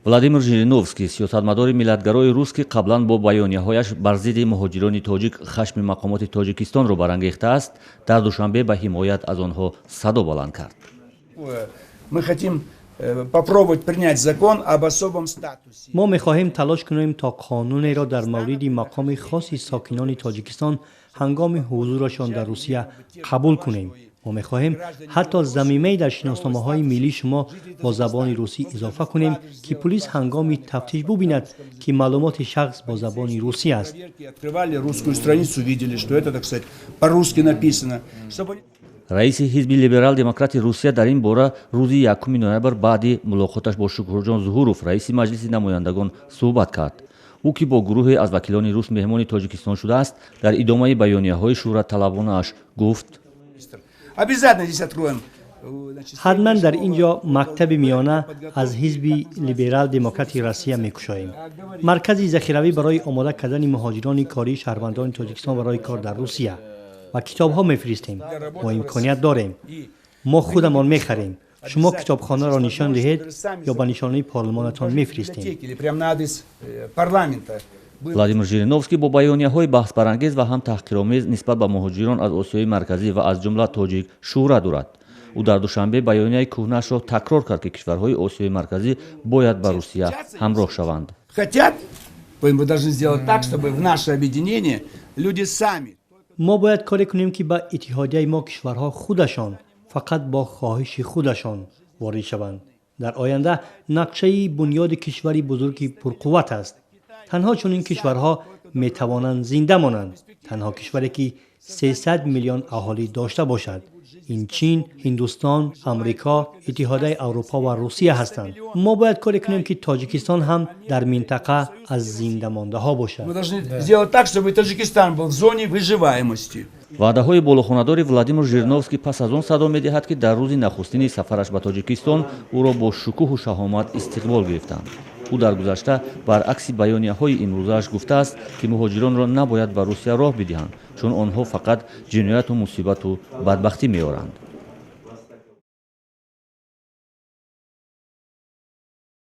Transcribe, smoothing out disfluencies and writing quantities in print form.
Владимир Жириновский, сиёсатмадори миллатгарои рус, ки қаблан бо баёнияҳояш бар зидди муҳоҷирони тоҷик хашми мақомоти Тоҷикистонро барангехтааст, дар Душанбе ба ҳимоят аз онҳо садо баланд кард. Мы хотим попробовать принять закон об особом статусе. Мо мехоҳем талош кунем, то қонунеро дар мавриди мақоми хоси сокинони Тоҷикистон ҳангоми ҳузурашон дар Русия қабул кунем. Мо мехоҳем ҳатто замимае дар шиносномаҳои миллии шумо бо забони русӣ изофа кунем, ки пулис ҳангоми тафтиш бубинад, ки маълумоти шахс бо забони русӣ аст. Открывали русскую страницу, видели, что это, так сказать, по-русски написано. Чтобы Раиси ҳизби Либерал-демократи Русия дар ин бора рӯзи 1 ноябр баъди мулоқоташ бо Шукурҷон Зуҳуров, раиси Маҷлиси намояндагон, суҳбат кард. Ӯ, ки бо гурӯҳе аз вакилони рус меҳмони Тоҷикистон шудааст, дар идомаи баёнияҳои шӯҳратталабонааш гуфт: Обязательно здесь откроем. Ҳатман дар ин ҷо мактаби миёна аз ҳизби Либерал-демократи Россия мекушоем, маркази захиравӣ барои омода кардани муҳоҷирони кории шаҳрвандони Тоҷикистон барои кор дар Русия ва китобҳо мефиристем. Мо имконият дорем, мо худамон мехарем. Шумо китобхонаро нишон диҳед ё ба нишонаи парлумонатон мефиристем. Прямо на адрес парламента. Владимир Жириновский бо баёнияҳои баҳсбарангез ва ҳам таҳқиромез нисбат ба муҳоҷирон аз Осиёи Марказӣ ва аз ҷумла тоҷик шӯҳрат дорад. Ӯ дар Душанбе баёнияи кӯҳнаашро такрор кард, ки кишварҳои Осиёи Марказӣ бояд ба Русия ҳамроҳ шаванд. Хотят, мы должны сделать так, чтобы в наше объединение люди сами. Мо бояд коре кунем, ки ба иттиҳодияи мо кишварҳо худашон, фақат бо хоҳиши худашон ворид шаванд. Дар оянда нақшаи бунёди кишвари бузурги пурқувват аст. Танҳо чунин кишварҳо метавонанд зинда монанд. Танҳо кишваре, ки 300 миллион аҳолӣ дошта бошад, ин Чин, Ҳиндустон, Амрико, Иттиҳодияи Аврупо ва Русия ҳастанд. Мо бояд коре кунем, ки Тоҷикистон ҳам дар минтақа аз зиндамондаҳо бошад. Мы должны сделать так, чтобы Таджикистан был в зоне выживаемости. Ваъдаҳои болохонадори Владимир Жириновский пас аз он садо медиҳад, ки дар рӯзи нахустини сафараш ба Тоҷикистон ӯро бо шукӯҳу шаҳомат истиқбол гирифтанд. Ӯ дар гузашта баръакси баёнияҳои имрӯзааш гуфтааст, ки муҳоҷиронро набояд ба Русия роҳ бидиҳанд, чун онҳо фақат ҷинояту мусибату бадбахтӣ меоранд.